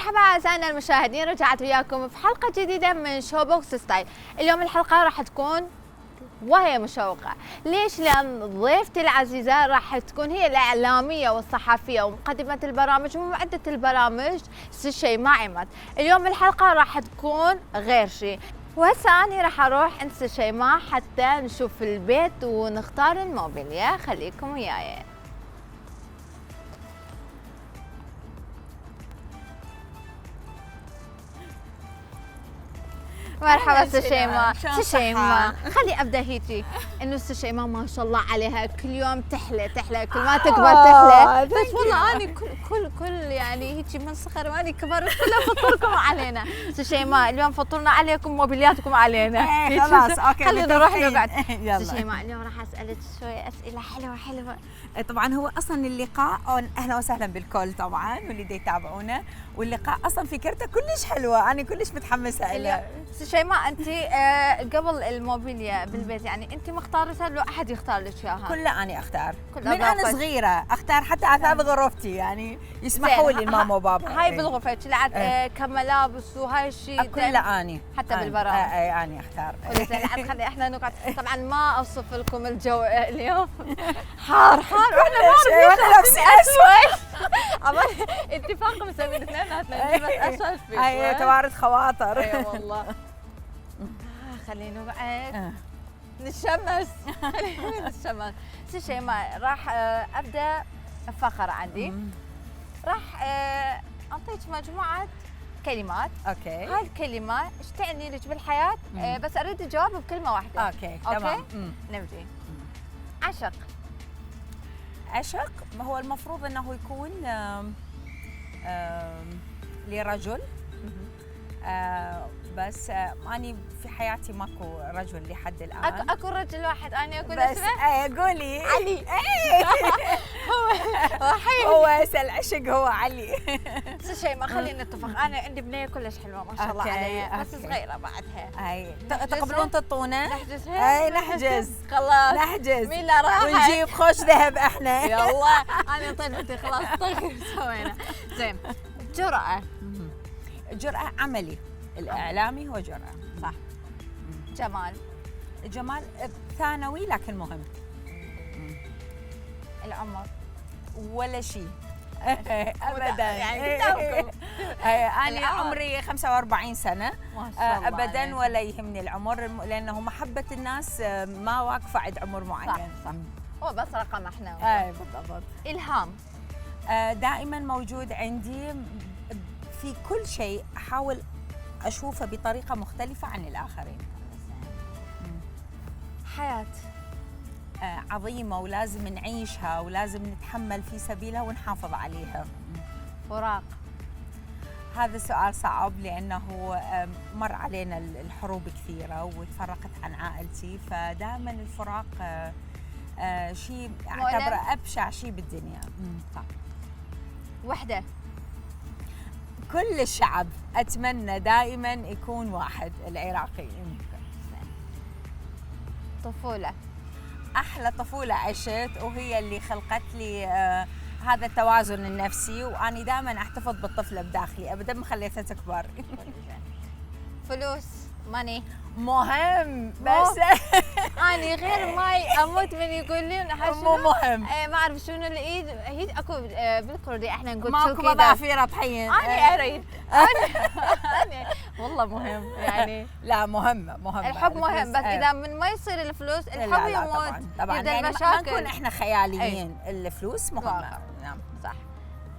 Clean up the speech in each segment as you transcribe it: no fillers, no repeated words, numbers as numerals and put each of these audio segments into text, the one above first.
مرحبا أعزائنا المشاهدين، رجعت وياكم في حلقة جديدة من شو بوكس ستايل. اليوم الحلقة راح تكون وهي مشوقة. ليش؟ لأن ضيفتي العزيزة راح تكون هي الإعلامية والصحفية ومقدمة البرامج ومعدة البرامج ست شيماء عماد. اليوم الحلقة راح تكون غير شيء، وهسه أنا راح أروح عند ست شيماء حتى نشوف البيت ونختار الموبيليا. خليكم وياي. مرحبا ست شيماء. ست شيماء خلي ابدا هيجي انه ست شيماء ما شاء الله عليها كل يوم تحلى كل ما تكبر تحلى. بس والله اني كل يعني هيجي من صغر واني كبرت كلها فطوركم علينا. ست شيماء اليوم فطورنا عليكم موبيلياتكم علينا. خلاص اوكي خلينا نروح نقعد. ست شيماء اليوم راح اسالك شويه اسئله حلوه. طبعا هو اصلا اللقاء اهلا وسهلا بالكل طبعا واللي دا يتابعونا، واللقاء اصلا فكرته كلش حلوه، انا كلش متحمسه له. ست شيماء انت قبل الموبيليا بالبيت يعني انت مختارتها لو احد يختار لك اياها؟ كلها انا اختار من انا صغيره، اختار حتى اثاث غرفتي يعني يسمحوا لي الماما وبابا. هاي بالغرفه لعد كملابس وهاي الشيء كلها اني حتى بالبرامج. اي اني اختار. زين خلي احنا نقعد. طبعا ما اوصف لكم الجو اليوم حار واحنا ما وانا لابسه اسود. اتفاق مسوين اثنيناتنا نلبس اسود في هاي توارد خواطر. اي والله. خلينا نقعد نتشمس. نتشمس. ست شيماء راح ابدا فقره عندي. راح اعطيك مجموعه كلمات. اوكي. هاي الكلمات ايش تعني لك بالحياه؟ بس اريد الجواب بكلمه واحده. اوكي تمام. نبدي. عشق. عشق هو المفروض انه يكون لرجل، بس اني في حياتي ماكو رجل لحد الان. اكو رجل واحد انا اقول بس اسمه؟ قولي علي. هو العشق هو علي. ست شيماء خلينا نتفق، انا عندي بنيه كلش حلوه ما شاء الله عليها، بس صغيره بعدها. اي تقبلون تعطونا؟ نحجزها؟ اي نحجز. خلاص نحجز. مين لا راحت؟ ونجيب خوش ذهب احنا. يلا انا طلعتي خلاص طيب سوينا. زين. جرأة. جرأة عملي، الإعلامي هو جرأة. صح. جمال. جمال ثانوي لكن مهم. العمر. ولا شيء. ابدا يعني انا عمري 45 سنه. ما شاء الله ابدا عليك. ولا يهمني العمر، لانه محبه الناس ما واقفه عند عمر معين. صح. هو بس رقم احنا. اي بالضبط. الهام. دائما موجود عندي في كل شيء، احاول اشوفه بطريقه مختلفه عن الاخرين. حياة. عظيمه ولازم نعيشها ولازم نتحمل في سبيلها ونحافظ عليها. فراق. هذا سؤال صعب لانه مر علينا الحروب كثيره وتفرقت عن عائلتي، فدائما الفراق شيء اعتبره ابشع شيء بالدنيا. صح. وحده. كل الشعب اتمنى دائما يكون واحد، العراقيين. طفولة. احلى طفوله عشت وهي اللي خلقت لي هذا التوازن النفسي، واني دائما احتفظ بالطفله بداخلي، ابدا ما خليتها تكبر. فلوس. ماني. مهم بس اني غير ماي اموت من يقول لي مو مهم. ما اعرف شنو الايد هي اكو بالكردي احنا نقول ماكو مضافير طحين. انا اريد. أنا والله مهم يعني. لا مهم الحب مهم، بس اذا من ما يصير الفلوس الحب يموت. طبعا يعني ما نكون احنا خياليين. الفلوس مهمه. نعم صح.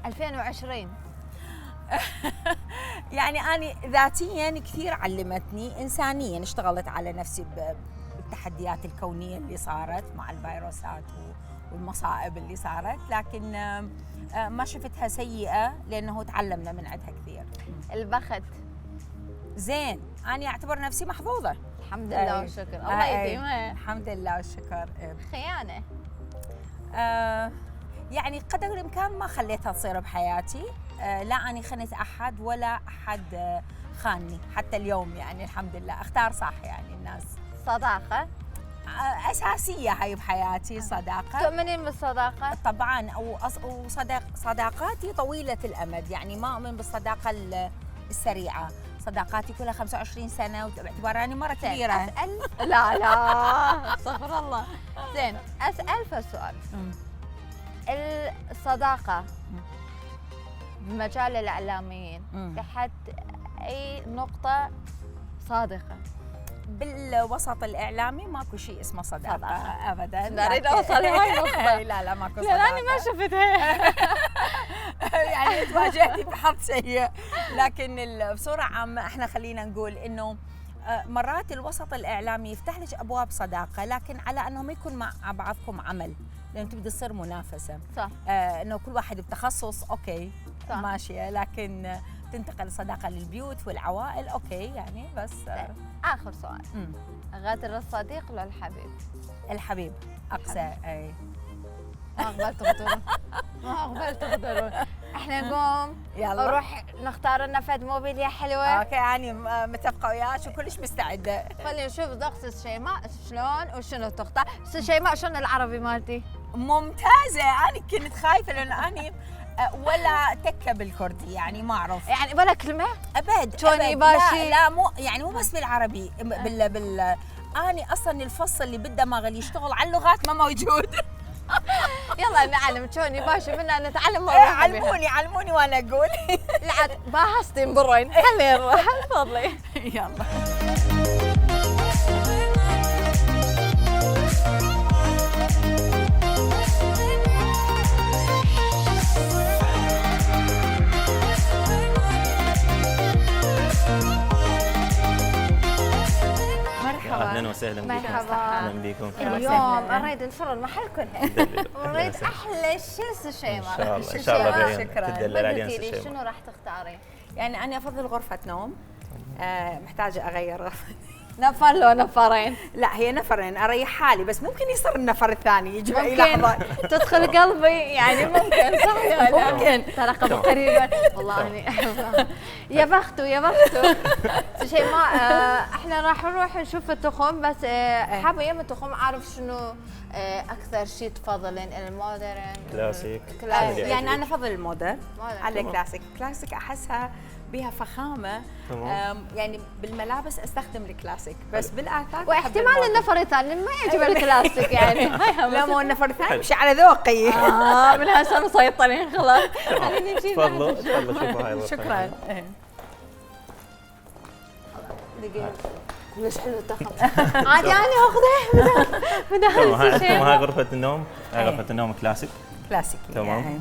2020 يعني أنا ذاتياً كثير علمتني، إنسانياً اشتغلت على نفسي بالتحديات الكونية اللي صارت مع الفيروسات والمصائب اللي صارت، لكن ما شفتها سيئة لأنه تعلمنا من عندها كثير. البخت. زين، أنا أعتبر نفسي محظوظة الحمد لله والشكر. الله يديمها. الحمد لله والشكر. خيانة. يعني قدر الإمكان ما خليتها تصير بحياتي. لا أنا خنت أحد ولا أحد خانني حتى اليوم، يعني الحمد لله أختار صح يعني الناس. صداقة. اساسيه هاي بحياتي صداقه. تؤمنين بالصداقه؟ طبعا وصداقاتي طويله الامد، يعني ما اؤمن بالصداقه السريعه. صداقاتي كلها 25 سنه باعتبار اني مره كبيره. اسال لا استغفر الله. زين اسال سؤال. الصداقه بمجال الاعلاميين لحد اي نقطه صادقه؟ بالوسط الاعلامي ماكو شيء اسمه صداقه ابدا. لا اريد اوصل هاي النقطه. لا ماكو صداقه. لا انا ما شفتها. يعني تواجهتي بحظ سيء. لكن بصوره عامه احنا خلينا نقول انه مرات الوسط الاعلامي يفتح لك ابواب صداقه، لكن على انه ما يكون مع بعضكم عمل، لانه تبدا تصير منافسه. صح. انه كل واحد بتخصص اوكي صح. ماشيه، لكن تنتقل الصداقه للبيوت والعوائل اوكي يعني بس. اخر سؤال. غدر الصديق ولا الحبيب؟ الحبيب اقسى. اي ما قبلت تغدرون. ما قبلت تغدرون. احنا نقوم يلا نروح نختار لنا فد موبيليا حلوه. اوكي يعني متفقه وياك وكلش مستعده. خلينا نشوف ضغط شيماء شلون وشنو تختار. شيماء شلون العربي مالتي؟ ممتازه. انا كنت خايفه لان انا ولا تكه بالكردي، يعني ما اعرف يعني ولا كلمه ابد. توني باشي. لا مو يعني مو بس بالعربي اني اصلا الفصل اللي بالدماغ اللي يشتغل على اللغات ما موجود. يلا نعلم توني باشي منا نتعلم. علموني وانا اقول. لا باهستين برين. خلينا نروح تفضلي. يلا. اهلا وسهلا بكم. مرحبا. اهلا بكم. اليوم نريد نفرن محلكم. نريد احلى شيء شيماء. ان شاء الله بعيون. شكرا. تدلل علينا قلتي لي شيماء. شنو راح تختاري؟ يعني انا افضل غرفه نوم. محتاجه اغير غرفه. نفر لو نفرين؟ لا هي نفرين اريح حالي، بس ممكن يصير النفر الثاني يجي باي ممكن لحظه. تدخل قلبي يعني ممكن صح يعني ممكن. ترى قبل قريبا والله اني يا بخته يا بخته. شيء ما احنا راح نروح نشوف التخم، بس حابه يم التخم اعرف شنو اكثر شيء تفضلين، المودرن كلاسيك. يعني انا افضل المودرن على تمام. كلاسيك احسها بها فخامه. يعني بالملابس استخدم الكلاسيك، بس بالاثاث واحتمال النفر الثاني ما يعجب الكلاسيك يعني. لا مو النفر الثاني يمشي على ذوقي. من هسه مسيطرين خلاص. خليني نجي تفضلوا شوفوا هاي الغرفة. شكرا. دقيقة كلش حلو التخم. عادي انا اخذه من هاي غرفة النوم. هاي غرفة النوم كلاسيك. كلاسيكي. تمام.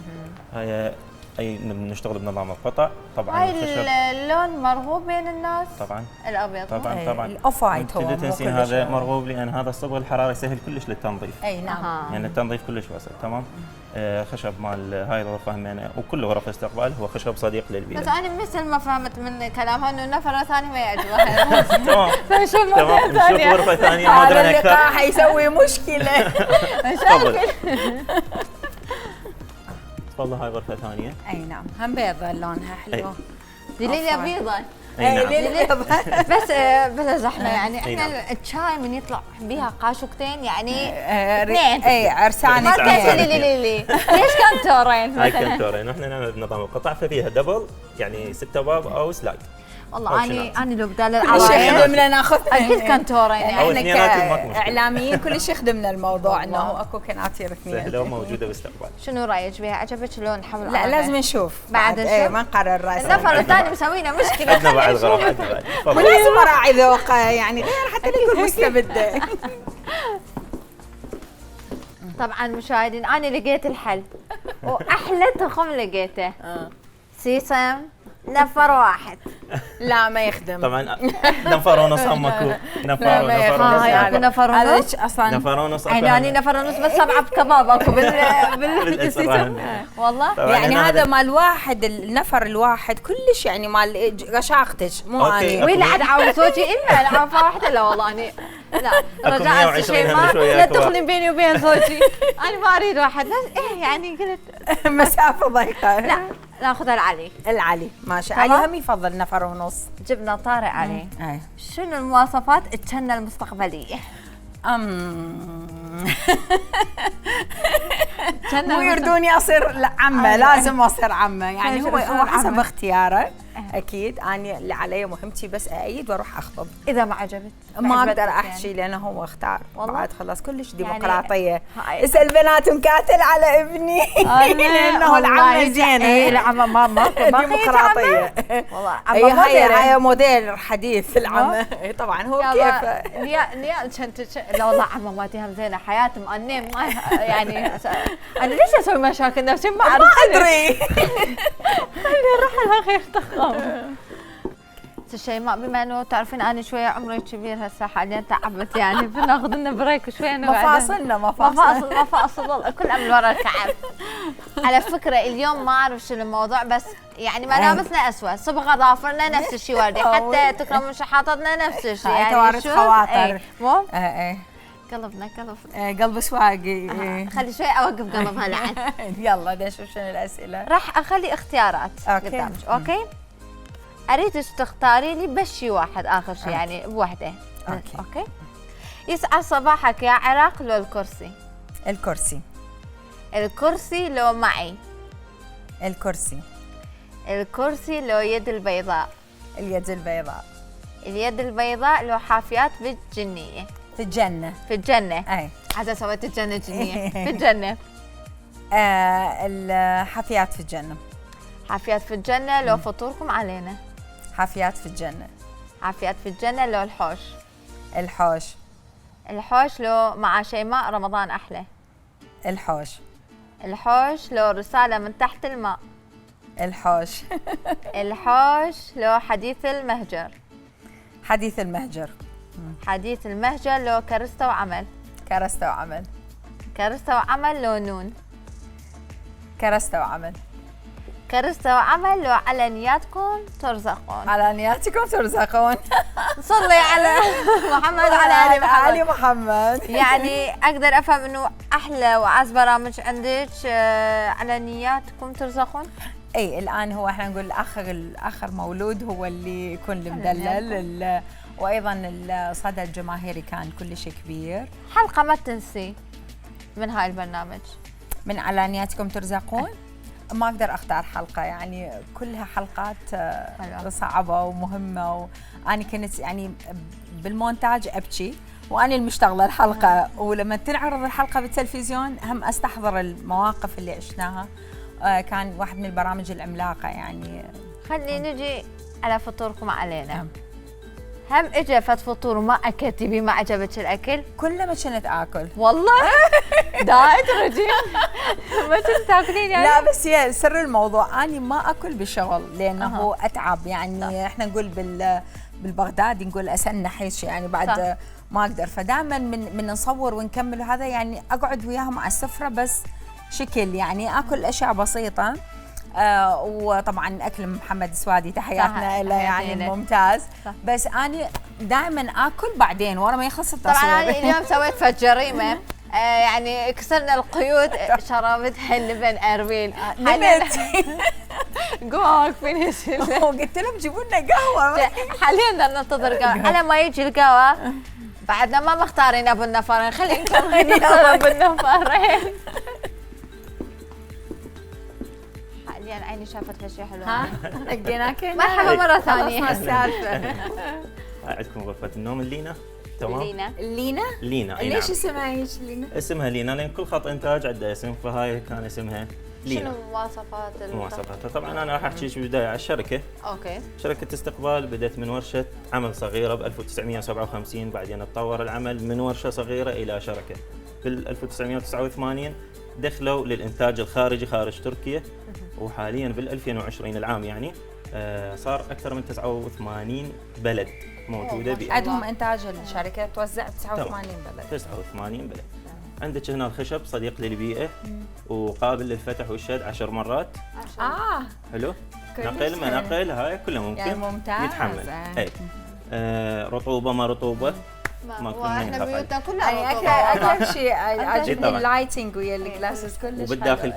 هاي نشتغل بنظام القطع طبعا. هاي اللون مرغوب بين الناس. طبعا الابيض طبعا الاوف وايت هو تقدر تنسين هذا مرغوب، لان هذا الصبغه الحراري سهل كلش للتنظيف. اي نعم. يعني التنظيف كلش بسيط. تمام. خشب مال هاي الغرفه همينه، وكل غرف استقبال هو خشب صديق للبيئه. بس انا مثل ما فهمت من كلامها انه نفر ثاني ما يعجبها. تمام. فنشوف تمام. مرة نشوف غرفه ثانيه هذا مودرن اللقاء اكثر. حيسوي مشكله. تفضل. تفضل. هاي غرفه ثانيه. اي نعم. هم بيضة لونها حلو. دليل بيضة. اي نعم. بس بلا زحمه يعني احنا الشاي من يطلع بيها قاشوقتين يعني اثنين. اي عرسان ما اثنين. تقولي لي ليش كنتورين هاي مثلا؟ كنتورين. واحنا نعمل بنظام القطع، ففيها دبل يعني 6 باب او سلايد. والله اني لو بدال كل شيء العرايس يخدمنا ناخذ اكيد كنتورين أو يعني. اثنيناتهم ماكو مشكلة. اعلاميين كل شيء يخدمنا الموضوع انه اكو كناتير اثنين. سهله وموجوده باستقبال. شنو رايك بها؟ عجبك لون حول لا لازم نشوف بعد إيه نشوف؟ ما نقرر راسا. النفر الثاني مسوينا مشكله. عندنا بعد غرف. عندنا بعد. تفضل. ولازم اراعي ذوقه يعني غير حتى لا يكون مستبد. طبعا مشاهدين انا لقيت الحل واحلى تخم لقيته. سيسم نفر واحد. لا ما يخدم. طبعا نفر ونص امكو. نفر ونص. اكو نفر ونص اصلا. نفر ونص. يعني نفر ونص بس 7 كباب اكو بالسيسم والله. يعني هذا مال واحد النفر الواحد كلش يعني مال رشاقتك مو اني. وين عاد عاود زوجي الا العافيه واحده. لا والله اني لا رجعت شيء ما لا تدخلين بيني وبين زوجي. انا ما اريد واحد بس ايه يعني قلت مسافه ضيقه. لا ناخذ العلي. العلي ماشي. علي هم يفضل نفر ونص. جبنا طارق علي. اي شنو المواصفات الجنة المستقبلية؟ مو يردوني اصير لا عمه، لازم اصير عمه يعني. هو حسب اختياره اكيد. انا اللي علي مهمتي بس اعيد واروح اخطب. اذا ما عجبت ما اقدر احشي لانه هو اختار. بعد خلاص كلش ديمقراطيه. يعني اسال بنات مكاتل على ابني لانه العمه زينه. العمه ما ديمقراطيه والله. هاي موديل حديث العمه. طبعا هو كيف نيا لا والله عمه ماتيها زينه حياتي مأنيه ما يعني انا ليش اسوي مشاكل نفسي ما اعرف. ما ادري. خلي نروح لها غير تخاف. شيماء بما انه تعرفين انا شويه عمري كبير هسه حاليا تعبت يعني بناخذ لنا بريك شويه. مفاصل والله كل من ورا الكعب. على فكره اليوم ما اعرف شو الموضوع بس يعني ملابسنا اسود، صبغه ظافرنا نفس الشيء وردي، حتى تكرم شحاطتنا نفس الشيء يعني. توارث خواطر. مو؟ ايه قلبنا قلب سواقي. خلي شوي اوقف قلبها لعن. يلا نشوف شنو الاسئله. راح اخلي اختيارات قدامك. اوكي. اريدك تختاري لي بس شيء واحد اخر شيء يعني بوحده. اوكي. يسعد صباحك يا عراق لو الكرسي. الكرسي. الكرسي لو معي. الكرسي. الكرسي لو يد البيضاء. اليد البيضاء. اليد البيضاء لو حافيات بالجنيه. في الجنه. في الجنه. اي عاد سويت الجنه جنيه. في الجنه. الحافيات في الجنه. حافيات في الجنه لو فطوركم علينا. حافيات في الجنه. حافيات في الجنه لو الحوش. الحوش. الحوش لو مع شيماء رمضان احلى. الحوش. الحوش لو رساله من تحت الماء. الحوش. الحوش لو حديث المهجر. حديث المهجر. حديث المهجر لو كرسته وعمل. كرسته وعمل. كرسته وعمل لو نون. كرسته وعمل. كرسته وعمل لو على نياتكم ترزقون. على نياتكم ترزقون. صلي على محمد وعلى ال محمد. علي محمد. يعني اقدر افهم انه احلى واعز برامج عندك على نياتكم ترزقون. اي الان هو احنا نقول اخر مولود هو اللي يكون المدلل. وايضا الصدى الجماهيري كان كلش كبير. حلقه ما تنسي من هاي البرنامج من على نياتكم ترزقون. ما اقدر اختار حلقه يعني كلها حلقات صعبه ومهمه. وانا كنت يعني بالمونتاج ابكي وانا المشتغله الحلقه. ولما تنعرض الحلقه بالتلفزيون هم استحضر المواقف اللي عشناها. كان واحد من البرامج العملاقه يعني. خلي نجي على فطوركم علينا. هم اجى فت فطور وما اكلتي بيه ما عجبك الاكل؟ كلما كنت اكل والله. دايت رجيم. ما كنت تاكلين يعني؟ لا بس هي سر الموضوع اني ما اكل بالشغل لانه اتعب يعني. احنا نقول بالبغدادي نقول اسنحش يعني بعد ما اقدر. فدائما من نصور ونكمل هذا يعني اقعد وياهم على السفره بس شكل يعني اكل اشياء بسيطه. وطبعا اكل محمد السوادي تحياتنا له يعني ممتاز. بس انا دائما اكل بعدين ورا ما يخلص التصوير. طبعا انا اليوم سويت فد جريمه. يعني كسرنا القيود. شربتها اللبن اربيل. نمت. قوموا واقفين وقلت لهم جيبوا لنا قهوه. حاليا بدنا ننتظر قهوه. على ما يجي القهوه بعدنا ما مختارين ابو النفرين. خلينا نكمل ابو النفرين. حاليا عيني شافت شيء حلو. لقيناك. مرحبا مره ثانيه. السالفه. عندكم غرفه النوم اللينا. تمام. لينا. ليش اسمها هيك لينا؟ اسمها لينا لان كل خط انتاج عنده اسم فهاي كان اسمها لينا. شنو مواصفاتها؟ طبعا انا راح احكي لك بالبدايه على الشركه. اوكي. شركه استقبال بدات من ورشه عمل صغيره ب 1957. بعدين تطور العمل من ورشه صغيره الى شركه. بال 1989 دخلوا للانتاج الخارجي خارج تركيا. وحاليا بال 2020 العام يعني صار اكثر من 89 بلد موجوده بها. عندهم انتاج الشركه توزع ب 89 بلد. 89 بلد. عندك هنا الخشب صديق للبيئه وقابل للفتح والشد 10 مرات. حلو. نقل ما نقل هاي كله ممكن يعني ممتاز. يتحمل. اي رطوبه ما رطوبه ما احنا بيوتنا كلها رطوبه. اكثر شيء عجبني اللايتنج ويا الجلاسز كلش. وبالداخل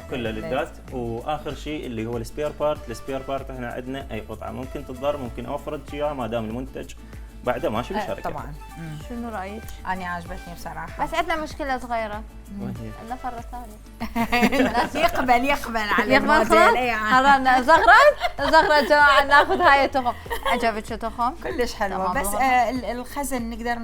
كله ليدات. واخر شيء اللي هو السبير بارت. احنا عندنا اي قطعه ممكن تتضر ممكن اوفر لك اياها ما دام المنتج بعدها ماشي بالشركه. طبعا. شنو رايك؟ انا عجبتني بصراحه. بس عندنا مشكله صغيره، وهي عندنا فره ثانيه. الناس يقبل على يقبل الموديل. خلاص؟ إيه. قررنا زغرة جماعة ناخذ هاي التخم. عجبك تخم؟ كلش حلوه. تمام. بس الخزن نقدر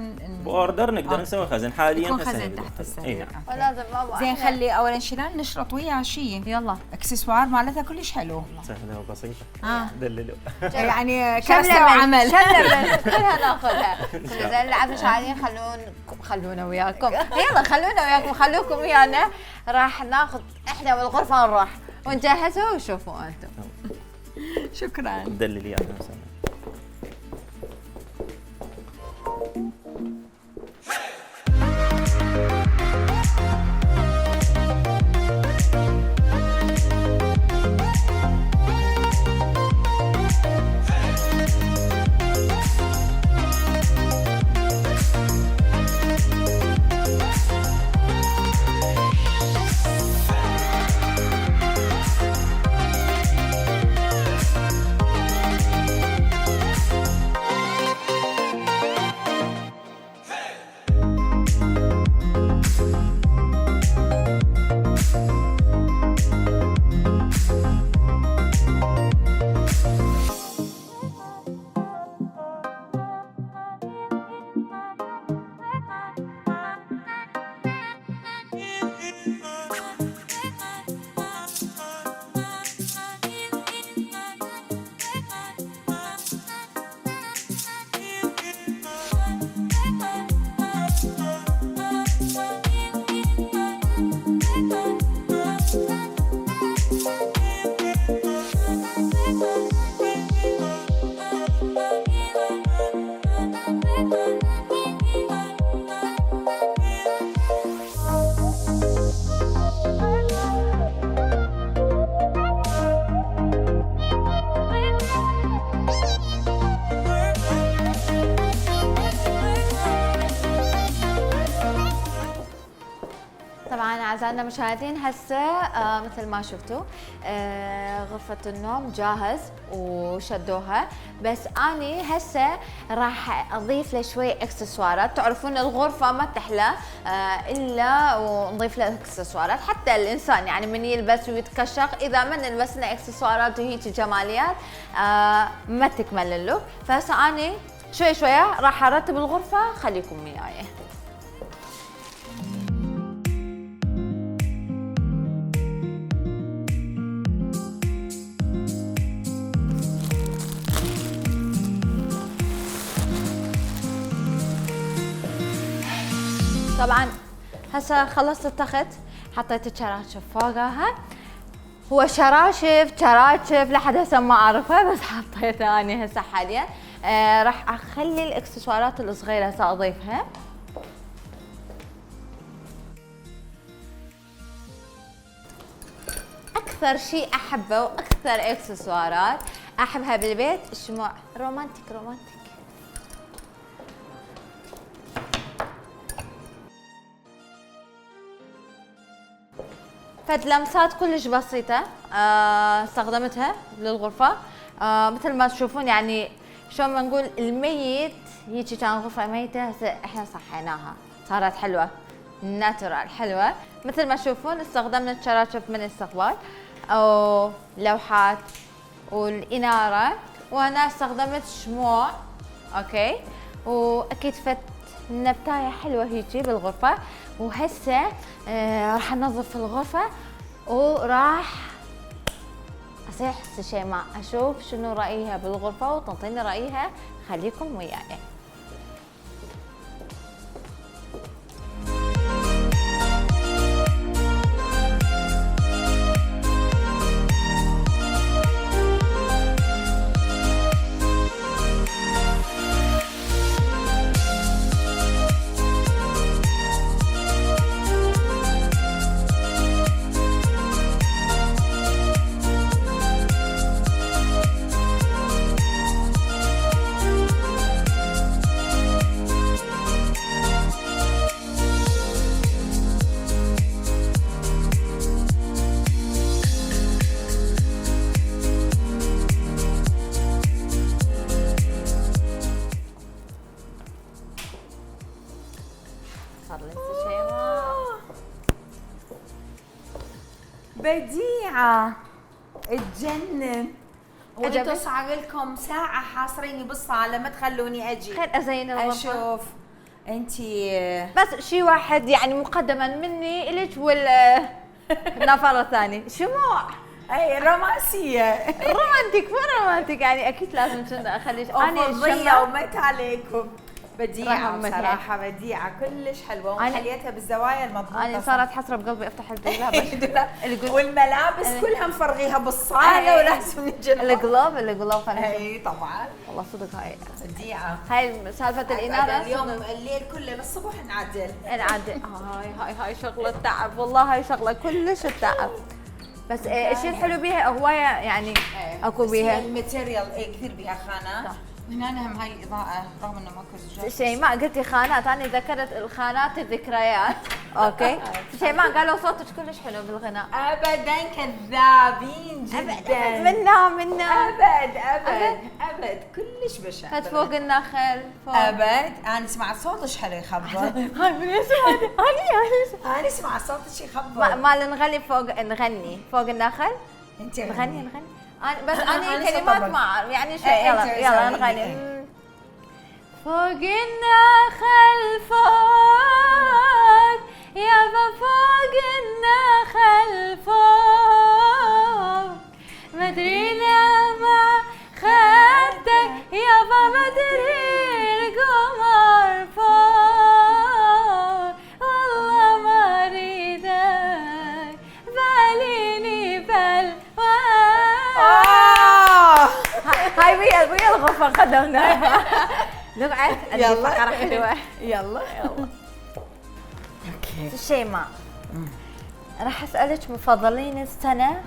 باوردر نقدر نسوي خزن حاليا. يكون هسه خزن نبدأ تحت الخزن. السرير. نعم. ولازم بابا زين إحنا- خلي اولا شيلان نشرط وياه شيء يلا اكسسوار مالتها كلش حلو. سهله وبسيطه. اه دللوا. يعني شملة كرسه وعمل. شملة كلها ناخذها. زين العب شعالين خلونا وياكم. يلا خلونا وياكم، خلوكم ويانا. راح ناخذ احنا والغرفة نروح ونجهزها وشوفوا انتم. شكرا. دللي اهلا وسهلا. طبعا اعزائنا المشاهدين هسه مثل ما شفتوا غرفة النوم جاهز وشدوها، بس اني هسه راح اضيف له شوي اكسسوارات. تعرفون الغرفة ما تحلى الا ونضيف لها اكسسوارات، حتى الانسان يعني من يلبس ويتكشخ اذا ما نلبسنا اكسسوارات وهيك جماليات ما تكمل اللوك. فهسه اني شوي شوية راح ارتب الغرفة، خليكم وياي. طبعا هسه خلصت التخت، حطيت الشراشف فوقها. هو شراشف لحد هسه ما اعرفها، بس حطيتها اني هسه حاليا. راح اخلي الاكسسوارات الصغيره هسه اضيفها. اكثر شيء احبه واكثر اكسسوارات احبها بالبيت الشموع. رومانتيك. فد لمسات كلش بسيطة استخدمتها للغرفة. مثل ما تشوفون يعني شلون ما نقول الميت هيجي كان غرفة ميتة، هسه احنا صحيناها صارت حلوة ناتورال حلوة. مثل ما تشوفون استخدمنا الشراشف من الاستقبال او لوحات والإنارة، وهنا استخدمت شموع. اوكي، واكيد فت نبتاية حلوة هيجي بالغرفة. وهسه راح انظف الغرفة وراح اصيح شيماء اشوف شنو رأيها بالغرفة وتعطيني رأيها. خليكم وياي. بديعة تجنن. وانتوا عجبك؟ صار لكم ساعة حاصريني بالصالة ما تخلوني اجي خير ازين الغرفه. اشوف. انتي بس شي واحد يعني مقدما مني الك النفر الثاني شموع اي رومانسية رومانتيك مو رومانتيك يعني اكيد لازم كنا اخلي انا الشمع. الشمع ومت عليكم. بديعة رحمتك. بصراحة بديعة كلش حلوة وحليتها بالزوايا المضبوطة. انا صارت حسرة بقلبي افتح الدولاب والملابس كلها مفرغيها بالصالة ولازم نجي القلوب خلينا اي طبعا والله صدق هاي بديعة. سالفة الإنارة اليوم الليل كله للصبح نعدل. نعدل هاي شغلة تعب والله هاي شغلة كلش التعب بس الشيء الحلو بيها هواية يعني اكو بيها الماتيريال كثير بيها خانات. هنا هم هاي الاضاءة رغم انه ماكو زجاج. شيماء قلتي خانات انا ذكرت الخانات الذكريات اوكي شيماء قالوا صوتك كلش حلو بالغناء. ابدا كذابين جدا. منا ابد كلش بشع. كانت فوق النخل فوق ابد انا سمعت صوتك حلو يخبط. هاي من يسمع انا سمعت صوتك يخبط. ما نغني نغني فوق النخل. انت نغني بس أنا انا كلمات صبرا. ما اعرف يعني شوي إيه، يلا أنت يلا سوي. نغني. إيه. فوق النخل فوق يابا فوق النخل فوق مدري لما خدك يابا مدري القمر فوق والله ما اريدك باليني هاي ويا الغرفة قدمنا نقعد يلا. فقرة حلوة يلا اوكي. شيماء راح اسألك مفضلين السنة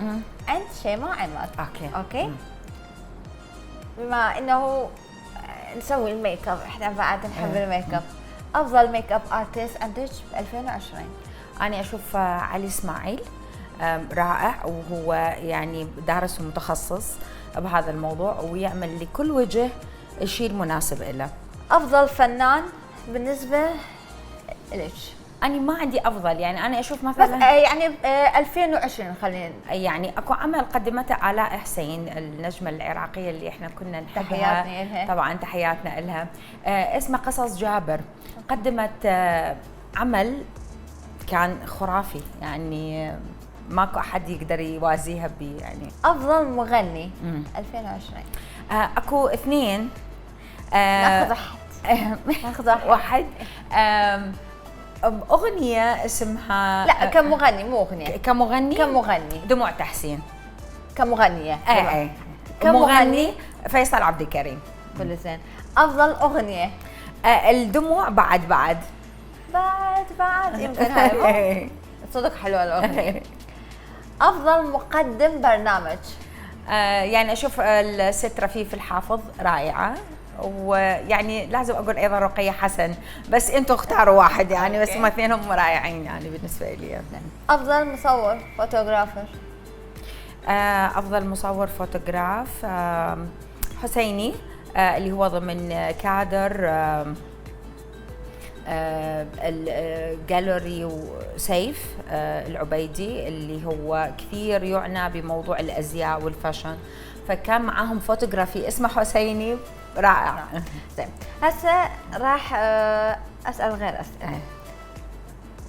عند شيماء عماد. اوكي بما انه نسوي الميك اب احنا بعد نحب الميك اب افضل ميك اب ارتست عندك ب 2020؟ انا اشوف علي اسماعيل رائع وهو يعني دارس ومتخصص بهذا الموضوع ويعمل لكل وجه الشيء المناسب له. افضل فنان بالنسبة لك؟ أنا ما عندي أفضل يعني أنا أشوف بس مثلا يعني 2020 خلينا يعني أكو عمل قدمته آلاء حسين النجمة العراقية اللي إحنا كنا نحبها. تحياتنا إلها. طبعا تحياتنا إلها. اسمه قصص جابر. قدمت عمل كان خرافي يعني ماكو أحد يقدر يوازيها يعني. افضل مغني 2020؟ أكو اثنين. ناخذ واحد أغنية اسمها لا كمغني مو أغنية كمغني دموع تحسين كمغنية كمغني فيصل عبد الكريم. كل زين. أفضل أغنية الدموع بعد يمكن هاي صدق حلوة الأغنية. أفضل مقدم برنامج يعني أشوف الست رفيف الحافظ رائعة ويعني لازم اقول ايضا رقية حسن بس انتم اختاروا واحد يعني بس هم اثنينهم رائعين يعني بالنسبه لي. افضل مصور فوتوغرافر افضل مصور فوتوغراف حسيني اللي هو ضمن كادر الجاليري وسيف العبيدي اللي هو كثير يعنى بموضوع الازياء والفاشن فكان معاهم فوتوغرافي اسمه حسيني رائع. زين هسه راح اسال غير اسئله.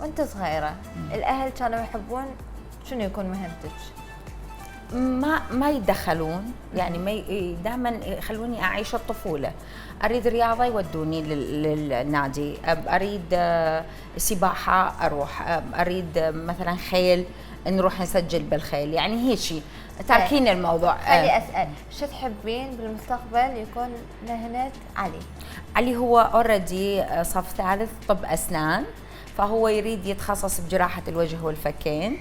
وانت صغيره الاهل كانوا يحبون شنو يكون مهنتك؟ ما يتدخلون يعني ما دائما يخلوني اعيش الطفوله. اريد رياضه يودوني للنادي، اريد سباحه اروح، اريد مثلا خيل نروح نسجل بالخيل يعني هيك شيء تاركين الموضوع. خلي اسال شو تحبين بالمستقبل يكون مهنه علي؟ علي هو اوريدي صف ثالث طب اسنان فهو يريد يتخصص بجراحة الوجه والفكين.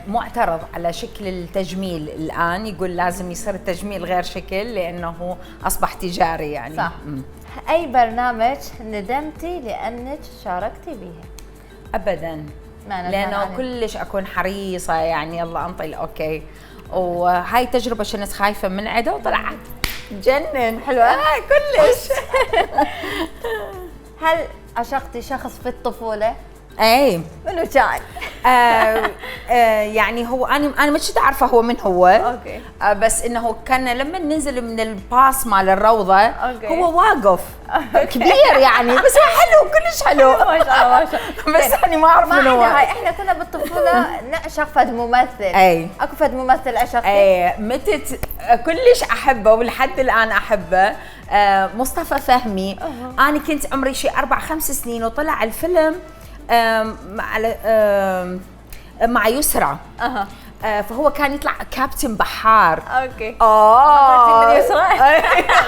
معترض على شكل التجميل الآن يقول لازم يصير التجميل غير شكل لأنه أصبح تجاري يعني. صح. أي برنامج ندمتي لأنك شاركتي بيها؟ أبداً لأنه كلش أكون حريصة يعني يلا أنطي أوكي وهاي تجربة كنت خايفة من عدة وطلعت جنن حلوة كلش. هل عشقتي شخص في الطفولة؟ اي منو كان؟ يعني هو انا ما كنت عارفه هو من هو. اوكي. بس انه كان لما ننزل من الباص مال الروضه أوكي. هو واقف كبير يعني، بس هو حلو كلش حلو. ما شاء الله ما شاء الله. بس انا ما اعرف من هو. هاي احنا كنا بالطفوله نعشق فد ممثل. اي اكو فد ممثل عشقتي؟ اي متت كلش احبه ولحد الان احبه. مصطفى فهمي. انا كنت عمري شي 4-5 سنين وطلع الفيلم مع يسرى. فهو كان يطلع كابتن بحار. اوكي. من يسرى؟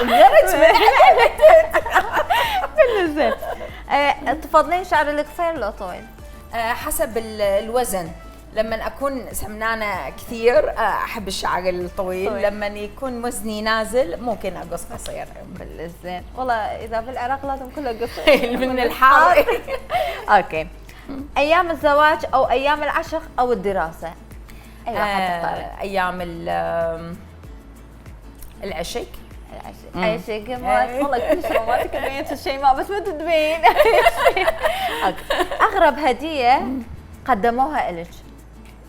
غرت من بالنسبه تفضلين شعر القصير ولا طويل؟ حسب الوزن. لما اكون سمنانه كثير احب الشعر الطويل، طويل. لما يكون وزني نازل ممكن اقص قصير. بالزين والله اذا بالعراق لازم كله قصير من الحار. اوكي. ايام الزواج او ايام العشق او الدراسه؟ اي واحد تختاري؟ ايام العشق. عشق والله كلش رومانتيك بينت الشيماء بس ما تبين. اغرب هديه قدموها الك؟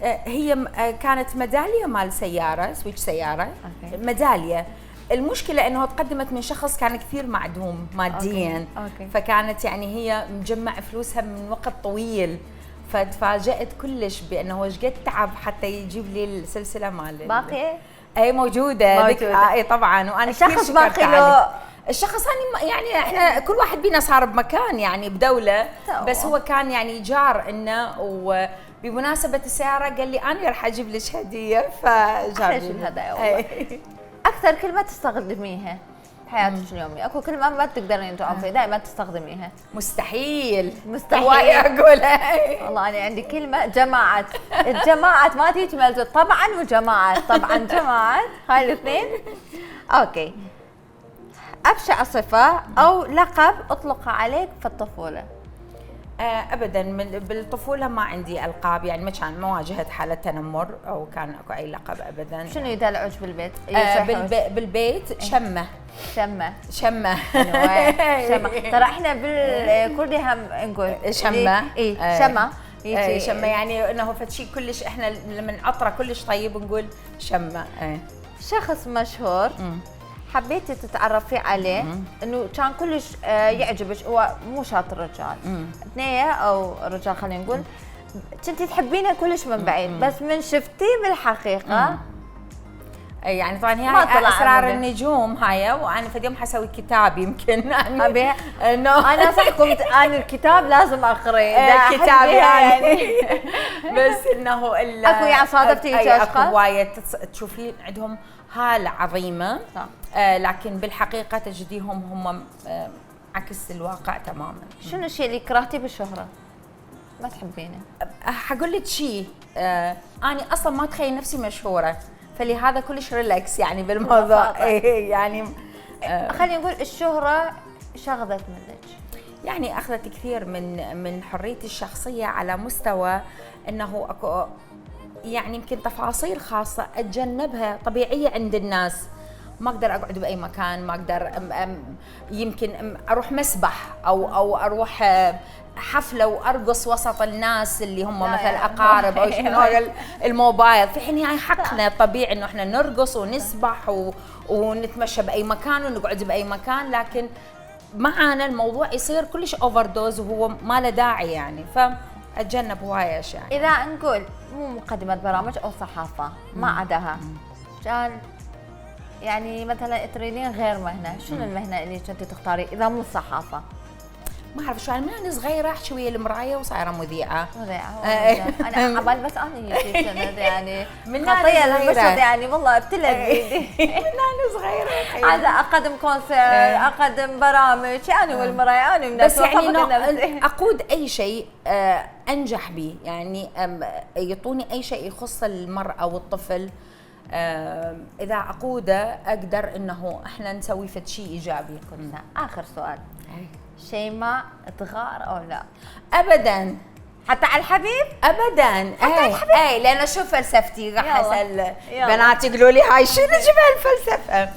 هي كانت ميداليه مال سياره، سويتش سياره. ميداليه. المشكله انه تقدمت من شخص كان كثير معدوم ماديا. أوكي. فكانت يعني هي مجمع فلوسها من وقت طويل، فتفاجأت كلش بانه ايش قد تعب حتى يجيب لي السلسله مال باقيه؟ اي موجوده. اي طبعا. وانا الشخص باقي له؟ الشخص يعني احنا كل واحد بينا صار بمكان يعني بدوله، بس هو كان يعني جار لنا، وبمناسبه السياره قال لي انا راح اجيب لك هديه فجاب لي الهدايا. والله اكثر كلمه تستخدميها بحياتك اليوميه؟ اكو كلمه ما تقدرين تعرفي دائما تستخدميها؟ مستحيل. مستحيل. هواي اقولها. والله انا عندي كلمه جماعات. الجماعات ما تيجي ملزوم طبعا، وجماعات طبعا جماعات، هاي الاثنين. اوكي. ابشع صفه او لقب اطلق عليك في الطفوله؟ ابدا بالطفوله ما عندي القاب، يعني ما واجهت حاله تنمر او كان اكو اي لقب ابدا. شنو يدلعوك بالبيت؟ بالبيت شمه. شمه. شمه. شمه. ترى احنا بالكردي هم نقول شمه. اي شمه. شمه يعني انه فشي كلش احنا لما عطره كلش طيب نقول شمه. شخص مشهور حبيتي تتعرفي عليه انه كان كلش يعجبك، هو مو شاطر رجال، اثنين او رجال خلينا نقول، كنتي تحبينه كلش من بعيد، بس من شفتيه بالحقيقه يعني طبعا هي اسرار النجوم هاي، وانا في اليوم حسوي كتاب يمكن انا صح قمت انا الكتاب لازم اقري كتاب يعني. بس انه اكو يعني صادفتي اكو هوايه تشوفين عندهم هالة عظيمة. لكن بالحقيقة تجديهم هم عكس الواقع تماما. شنو الشيء اللي كرهتي بالشهرة؟ ما تحبينه؟ حقول لك شيء، أنا أصلا ما أتخيل نفسي مشهورة، فلهذا كلش ريلاكس يعني بالموضوع. يعني خلينا نقول الشهرة شغلت منك، يعني أخذت كثير من حريتي الشخصية على مستوى أنه أكو يعني يمكن تفاصيل خاصة أتجنبها طبيعية عند الناس. ما أقدر أقعد بأي مكان، ما أقدر يمكن أروح مسبح أو أروح حفلة وأرقص وسط الناس اللي هم مثلا أقارب أو شنو الموبايل، في حين هاي حقنا طبيعي إنه إحنا نرقص ونسبح ونتمشى بأي مكان ونقعد بأي مكان، لكن معانا الموضوع يصير كلش أوفر دوز وهو ما له داعي يعني، اتجنب هواي اشياء. اذا نقول مو مقدمه برامج او صحافه ما عداها، كان يعني مثلا تريدين غير مهنه، شنو المهنه اللي كنتي تختاري اذا مو الصحافه؟ ما اعرف شو، من صغيره احكي ويا المرايه وصايره مذيعه. انا عبال بس انا هيك سند يعني خطيه للمشهد يعني والله ابتلت بيدي. من انا صغيره هذا اقدم كونسرت، اقدم برامج انا والمرايه انا بس يعني اقود اي شيء انجح به، يعني يعطوني اي شيء يخص المراه والطفل، اذا اقوده اقدر انه احنا نسوي فد شيء ايجابي. كنا اخر سؤال، شيماء تغار او لا؟ ابدا. حتى على الحبيب؟ ابدا. اي لان شو فلسفتي، راح اسال بنات يقولوا لي هاي شنو جبه الفلسفه.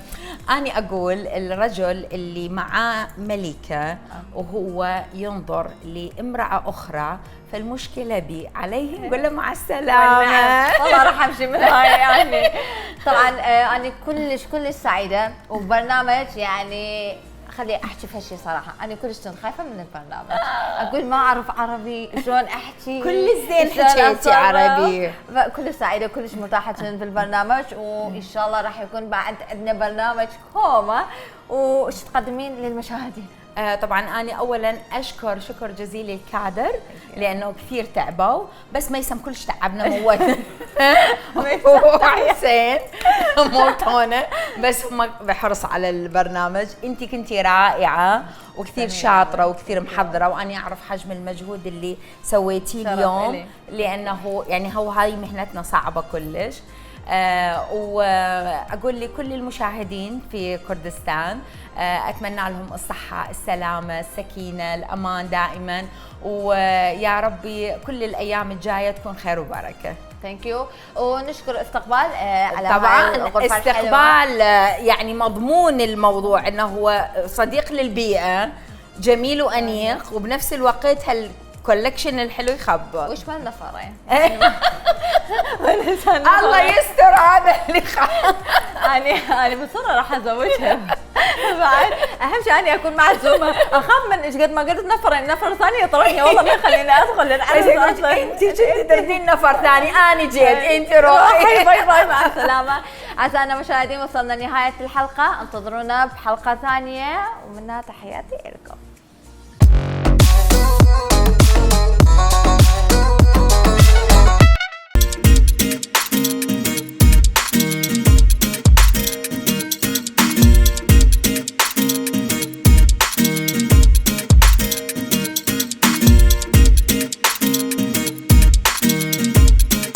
أنا أقول الرجل اللي معاه ملكة وهو ينظر لامرأة أخرى فالمشكلة بي عليه ولا مع السلامة. والله راح امشي من هاي يعني. طبعا انا كلش سعيده وبرنامج يعني خلي احكي في هالشيء صراحه، انا كلش كنت خايفه من البرنامج، اقول ما اعرف عربي شلون احكي، كل الزين حكيتي عربي. كلش سعيده كلش مرتاحه في البرنامج، وان شاء الله راح يكون بعد عندنا برنامج كوما. وش تقدمين للمشاهدين؟ طبعا أنا أولا أشكر شكر جزيل الكادر لأنه كثير تعبوا، بس ميسم كلش تعبنا موتنا وحسين موتونا، بس هم بحرص على البرنامج. أنت كنتي رائعة وكثير شاطرة وكثير محضرة، وأنا أعرف حجم المجهود اللي سويتيه اليوم، لأنه يعني هو هاي مهنتنا صعبة كلش. وأقول لكل المشاهدين في كردستان أتمنى لهم الصحة، السلامة، السكينة، الأمان دائما، ويا ربي كل الأيام الجاية تكون خير وبركة. ثانك يو. ونشكر استقبال على طبعا استقبال يعني مضمون الموضوع انه هو صديق للبيئة، جميل وأنيق، وبنفس الوقت كولكشن الحلو يخبر. وش مال نفرين؟ الله يستر هذا اللي أنا بصراحة راح أزوجها بعد. أهم شيء أني أكون معزومة، أخاف من إيش قد ما قلت نفر ثاني يطردني والله ما يخليني أدخل للعرس أصلا. أنت جيتي تردين نفر ثاني، أنا جيت أنت روحي. باي باي مع السلامة. أعزائنا المشاهدين وصلنا لنهاية الحلقة، انتظرونا بحلقة ثانية ومنها تحياتي لكم.